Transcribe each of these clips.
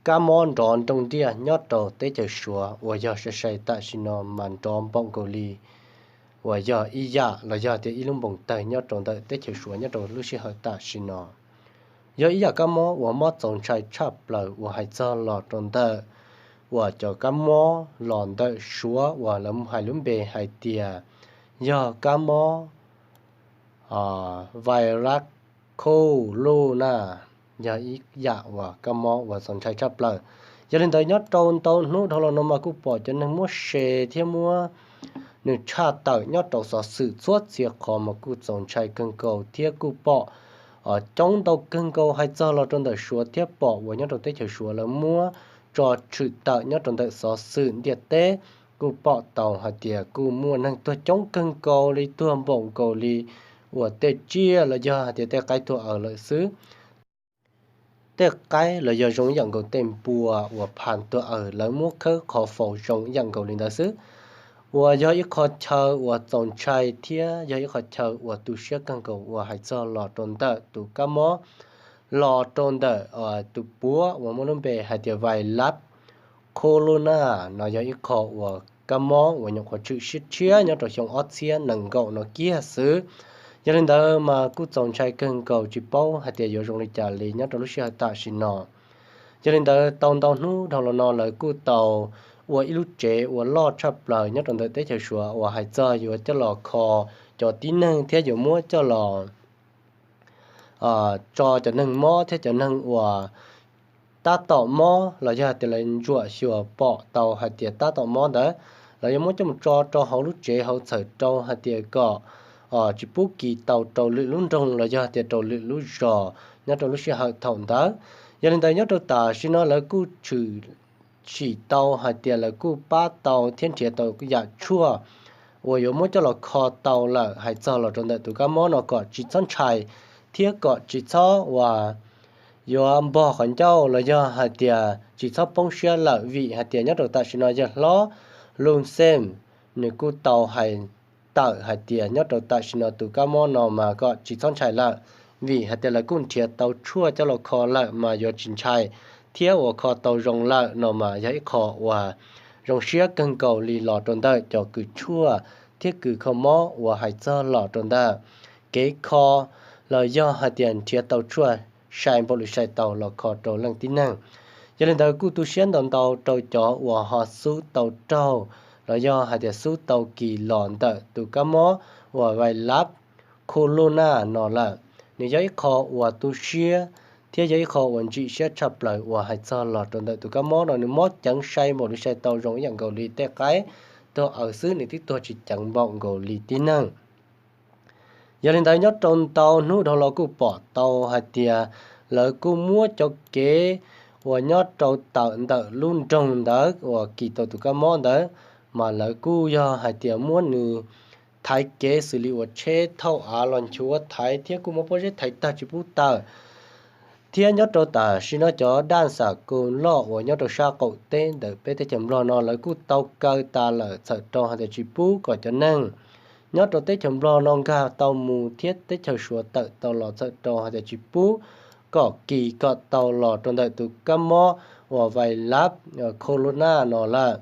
kab mob nrov nroo ntiaj nyob rau teb chaws Suav uas yog sai sai tam sim no mas nrov npaum nkaus li uas yog ib yam los yog tias ib lub npoos tawg nyob rau ntawm teb chaws Suav nyob rau lub sij hawm tam sim no. Yog ib yam kab mob uas mob txaus ntshai tshaj plaws uas hais txog los rau ntawm uas cov kab mob los ntawm Suav uas lawv hais lub npe hais tias yog kab mob virus corona, yog ib yam uas kab mob uas txaus ntshai tshaj plaws. Yog li ntawd nyob rau ntau hnub dhau los no mas kuj pom cov neeg muab share thiab muab nws tshaj tawm nyob rau xov xwm txhua txhia qhov mas kuj txaus ntshai kawg nkaus thiab kuj pom coob ntau kawg nkaus hais txog los rau ntawm Suav thiab pom uas nyob rau teb chaws Suav lawv muab tso tshwm tawm nyob rau ntawm xov xwm ntiaj teb. Kuj pom tau hais tias kuj muaj neeg tuag coob kawg nkaus li, tuag npaum nkaus li uas tej tsiaj los yog hais tias tej qaib tuag aws lawm xwb. Tej qaib los yog zoo ib yam nkaus tej npua uas phas tuag aws lawv muab khawb qhov faus zoo ib yam nkaus li ntawd xwb. Uas yog ib qho chaw uas txaus ntshai thiab yog ib qho chaw uas tu siab kawg nkaus uas hais txog los rau ntawm tus kab mob los rau ntawm tus puav uas muaj lub npe hais tias vais lab corona no yog ib qho uas kab mob uas nyuam qhuav tshwm siab tshiab nyob rau xyoo ob txhiab nees nkaum no kiag xwb. Yog li ntawd mas kuj txaus ntshai kawg nkaus tsis paub hais tias yuav zoo li cas li nyob rau lub sij hawm tam sim no. Yog li ntawd tau ntau hnub dhau los no lawv kuj tau ua ib lub tsev uas loj tshaj plaws nyob rau ntawm teb chaws Suav uas hais txog yuav coj los kho cov tib neeg thiab yuav muab coj los tso cov neeg mob thiab cov neeg uas tab tom mob los yog tias lawv ntsuam xyuas pom tau hais tias tab tom mob ntawd, lawv yuav muab coj mus tso rau hauv lub tsev hauv txhawm rau hais tias kom tsis pub kis tau rau lwm lub nroog los yog tias rau lwm lub zos nyob rau lub sij hawm thaum ntawd. Yog li ntawd nyob rau tam sim no lawv kuj tshwm sim tau hais tias lawv kuj pab tau thiab nrhiav tau yam tshuaj uas yuav muab coj los kho tau lawm hais txog los rau ntawm tus kab mob no kom tsis txhob ntshai thiab kom tsis txhob uas yuav npog qhov ncauj los yog hais tias tsis txhob poob siab lawm vim hais tias nyob rau tam sim no yawg hlob Lus Xeem nws kuj tau hais tawm hais tias nyob rau tam sim no tus kab mob no mas kom tsis txhob ntshai lawm, vim hais tias lawv kuj nrhiav tau tshuaj coj los kho lawm mas yuav tsis ntshai thiab uas kho tau zoo lawm no mas yog ib qho uas zoo siab kawg nkaus li los rau ntawm cov kws tshuaj thiab kws kho mob uas hais txog los rau ntawm kev kho los yog hais tias nrhiav tau tshuaj sai npaum li sai tau los kho rau leej tib neeg. Yog li ntawd kuj tu siab ntau ntau rau cov uas ho xub tau raug los yog hais tias xub tau kis los ntawm tus kab mob uas vais lab corona no lawm. Nws yog ib qho uas tu siab thiab yog ib qho uas ntsim siab tshaj plaws uas hais txog los rau ntawm tus kab mob no nws mob ceev sai npaum li sai tau zoo ib yam nkaus li tej qaib tuag aws xwb, nws twb tuag tsis ceev npaum nkaus li tib neeg. Yog li ntawd nyob rau ntau hnub dhau los kuj pom tau hais tias lawv kuj muab cov kev uas nyob rau tawm ntawm lub nroog ntawd uas kis tau tus kab mob ntawd, mas lawv kuj yog hais tias muab nws thaiv kev xws li uas tsheb thauj av los nchuav thaiv thiab kuj muab pob zeb thaiv tag tsis pub tawm. Thiab nyob rau tam sim no cov daj xam kos loj uas nyob rau sab qaum teb ntawm peb teb chaws Nplog no lawv kuj tau kaw tas lawm txhawm rau hais tias tsis pub kom cov neeg nyob rau teb chaws Nplog no nkag tau mus thiab teb chaws Suav tawm tau los txhawm rau hais tias tsis pub kom kis kom tau los rau ntawm tus kab mob uas vais lab corona no lawm.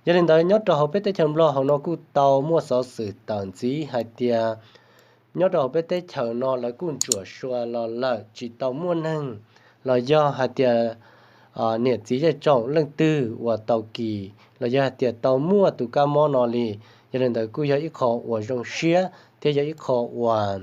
Yog li ntawd nyob rau hauv peb teb chaws Nplog hauv no kuj tau muaj xov xwm tawm ntxiv hais tias nyob rau hauv peb teb chaws no lawv kuj ntsuam xyuas los lawm tsis tau muaj neeg los yog hais tias niam txiv zej tsoom leej twg uas tau kis los yog hais tias tau muaj tus kab mob no li. Yog li ntawd kuj yog ib qho uas zoo siab thiab yog ib qho uas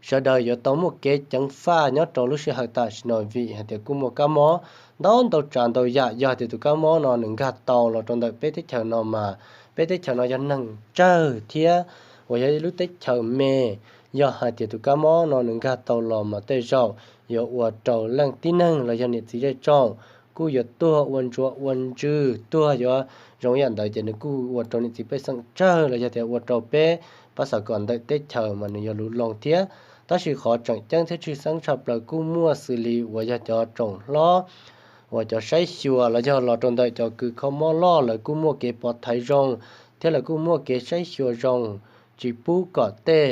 sawv daws yuav tau muaj kev ceev faj nyob rau lub sij hawm tam sim no vim hais tias kuj muaj kab mob ntau ntau tsav ntau yam. Yog tias tus kab mob no nws nkag tau los rau ntawm peb teb chaws no mas peb teb chaws no yog neeg tsawg thiab uas yog ib lub teb chaws me. Yog hais tias tus kab mob no nws nkag tau los mas tej zaum yuav ua rau leej tib neeg los yog niam txiv zej tsoom kuj yuav tuag ua ntsuav ua ntsws tuag yuav zoo yam ntawd ces nws kuj ua rau niam txiv pej xeem tsawg los yog tias ua rau peb pab xav kom ntawm teb chaws mas nws yuav luv loo thiab. Tab sis qhov tseem ceeb thiab tshwj xeeb tshaj plaws kuj muaj xws li uas yog cov tsoom hlob uas cov saib xyuas los yog los rau ntawm cov kws kho mob loj lawv kuj muaj kev pov thaiv zoo thiab lawv kuj muaj kev saib xyuas zoo tsis pub kom tej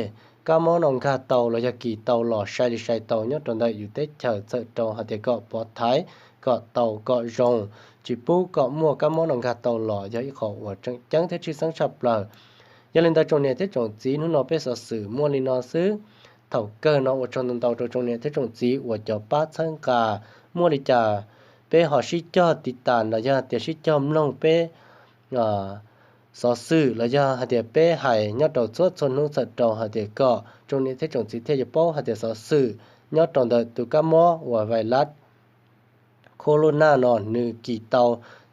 kab mob no nkag tau los yog kis tau los sai li sai tau nyob rau ntawm yus teb chaws txhawm rau hais tias kom pov thaiv kom tau kom zoo, tsis pub kom muaj kab mob no nkag tau los yog ib qho uas tseem ceeb thiab tshwj xeeb tshaj plaws. Yog li ntawd tsoom niam thiab tsoom txiv, hnub no peb xov xwm muaj li no xwb. Thaum kawg no ua tsaug ntau ntau rau tsoom niam thiab tsoom txiv uas cov pab txhawb nqa. Muaj li cas peb ho sib cog tiv tas los yog tias sib cog mloog peb xov xwm los yog hais tias peb hais nyob rau txhua txhua hnub txhawm rau hais tias kom tsoom niam thiab tsoom txiv thiaj yuav paub hais tias xov xwm nyob rau ntawm tus kab mob uas vais las kho lub naj no nws kis tau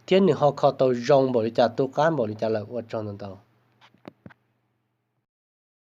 thiab nws ho kho tau zoo npaum li cas, tu qab npaum li cas lawm. Ua tsaug ntau ntau.